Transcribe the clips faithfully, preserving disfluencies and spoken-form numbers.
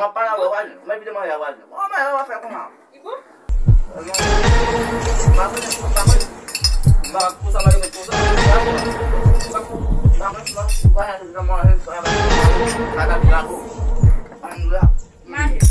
M ap pale avè w, Wazin. Mwen vide manje a Wazin. Kòman w ap fè kòman? Mayo.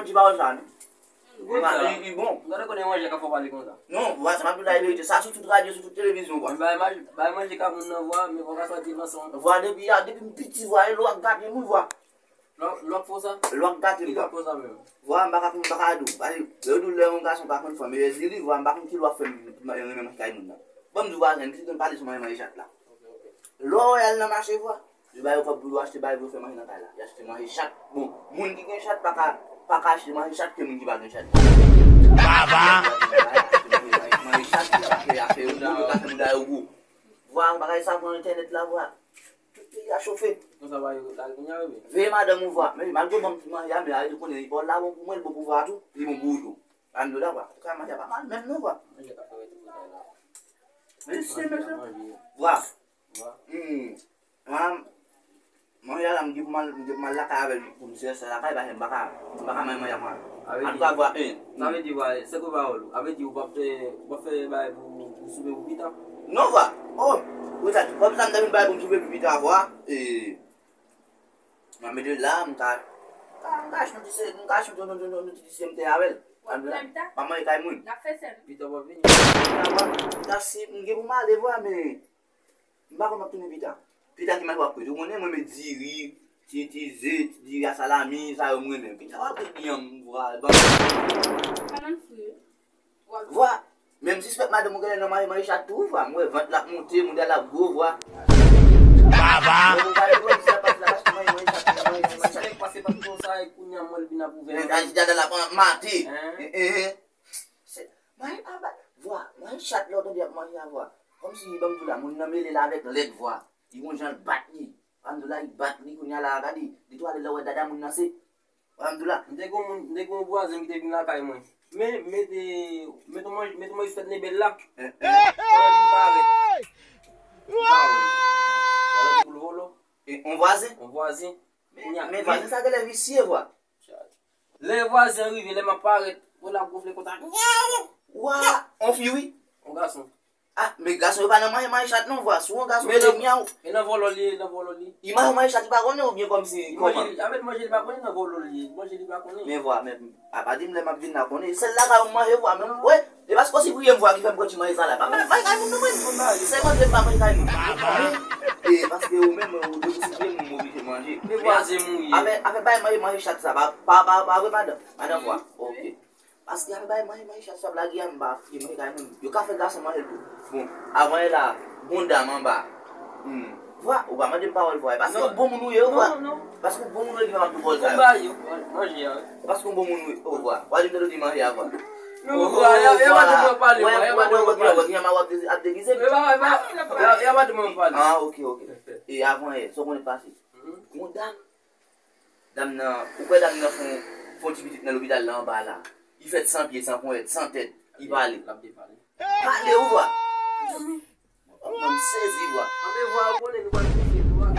yon ti pawòl sa, non. Li bon. M ta rekonèt manje ka fò pale konsa. Non, vwa, sa m ap di w la, e verite. Sa sou tout radyo, sou tout televizyon, vwa. Bay manje, bay manje ka moun nan vwa, men vwa ka sòti nan son. Vwa, depi, depi m piti, vwa, e lwa k gate m, wi, vwa. Lwa, lwa k fè w sa? Lwa k gate m, vwa. Ki lwa k fè w sa menm? Vwa, m pa ka, m pa ka di w. Pase, lè yo di w lè yon gason pa konn fanm, e rès li, vwa, m pa konn ki lwa k fè m renmen manje kay moun nan. Ban m di w, vwa, zen, ki konn pale sou manje, manje chat la. Lè w wè y al nan mache, vwa. Yo ba yo kòb pou yo achte bagay pou yo fè manje nan kay la. Yo achte manje chat. Bon, moun ki gen chat pa ka, pa ka achte manje chat ke moun ki pa gen chat. Baba! Manje, manje, manje chat, yo ka fè, yo ka fè mouda yo gwo. Vwa, bagay sa pran entènèt la, vwa. Tout peyi a chofe. Konsa va yo la kounye a, wi. Veye madanm ou, vwa. Men malgre w ban m ti manje a, men a, li konnen li pa la bon pou mwen, li bon pou vwa tou. Li bon pou ou tou. Ann do la, vwa. Antouka, manje a pa mal menm non, vwa. Manje ka fè wè ti kote la. Mesye, mesye. Vwa. Vwa. Hmm. Mwen, mwen la, m gen pou m al, m gen pou m al lakay avè l pou m sere sa lakay, paske m pa ka, m pa ka manje manje a mwen. Antouka, vwa, en. Sa vle di, vwa, se kou pawòl ou. Sa vle di, ou p ap fè, ou p ap fè bagay pou, pou soupe pou pita? Non, vwa. Oh, ou sa, kòm sa m ta vin bagay pou m soupe pou pita, vwa. E, mwen mete la, m ka, m ka, m ka achte yon ti se, m ka achte yon, yon, yon, yon ti disyèm tè avè l. Pa manje kay moun. Pita w ap vini. Pita, vwa, pita si, m gen pou m ale, vwa, men M pa konn m ap tounen pita. Pita ki manje w ap kwit. Ou konnen mwen met diri, ti, ti ze, ti diri a salami, sa yo m renmen. Pita w ap kwit li an vwa. Bann fri. Vwa. Men m sispèk madanm ou genlè nan manje, manje chat tou, vwa. M wè vant l ap monte, mouda l ap gwo, vwa. Baba! Bon, vwa, e vwa, misye ap pase la, pase manje, manje chat, manje, manje chat. Pase pa tout sa, e kounye a, mwen, l vin ap ouvè. Men, a, dada l ap mate. Hein? Eh, eh, eh. Se, manje, a, ba, vwa, manje chat lè w tande y ap manje a, vwa. Kòmsi, ban m di w la, moun nan mele l avèk lèt, vwa. Li gon jan l bat li. Alhamdoulilah, li bat li kounye a la, gade, li tou ale lè w wè dada moun nan se. Alhamdoulilah. M te gon moun, m te gon vwazen ki te vin lakay mwen. Men, mete, mete manje, mete manje sou tèt nebèl la. Eh, eh. Pandan l vin parèt. Li pa wè l. Pandan l pou l volo. Eh, on vwazen? On vwazen. Men, men vwazen sa genlè visye, vwa. Lè vwazen an rive, lè m ap parèt, wè l ap gonfle konsa. Wa! On fi, wi. On gason. Ah, men gason yo pa nan manje, manje chat non, vwa. Si w on gason, men te myaw. E nan vòlò li ye, nan vòlò li. Li manje, manje chat, li pa konnen oubyen kòmsi, kòman? Li manje, avè l manje, li pa konnen, nan vòlò li ye. Li manje, li pa konnen. Men vwa, men, a pa di m lè m ap vin la konnen. Sèl lakay ou m manje, vwa, men, wè. E paske w sipriye m, vwa, ki fè m pran ti manje sa la. Pa manje kay moun non, mwen. Se manje m pa manje kay moun. Men, e paske ou menm, ou depi w sipriye m, ou oblije manje. Men vwazen m ou ye. Afè, afè bay manje, manje chat sa, pa, pa, pa, pa vre, madanm? Madanm, vwa. Ok. Paske afè bay manje, manje chat sa, blage a, m pa fouti manje kay moun. Yo ka fè gason manje l tou. Bon, avan yè la, bon dam anba. Hmm. Vwa, ou pa mande m pawòl, vwa. E paske w bon moun ou ye, vwa. Non, non. Paske w bon moun ou ye ki fè m ap di w pawòl sa yo. Bon, ba yo, manje a, wi. E paske w bon moun ou ye, o, vwa. W a di m tande w di manje a, vwa. Non, vwa, y a, y a pa di mwen pale, vwa, y a pa di mwen pale. Wè, wè, wè, wè, wè, wè, wè, wè, wè, wè, wè, wè, wè, wè, wè, wè, wè, y a pa di mwen pale. Ah, ok, ok. E avan yè, sa w konnen k pase? Mhm. Gon dam. Dam nan, ou kwè dam nan fè on, fè on ti pitit nan lopital la anba la. Li fèt san pye, san ponyèt, san tèt, li pale. L ap depale. Pale ou vwa. Mwen m sezi vwa. Anben vwa, ou konnen nou pral kouche tou a.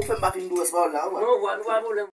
ou fè m pa fin dous pawòl la, ou wè. Non, ou wè, nou pa pwoblèm.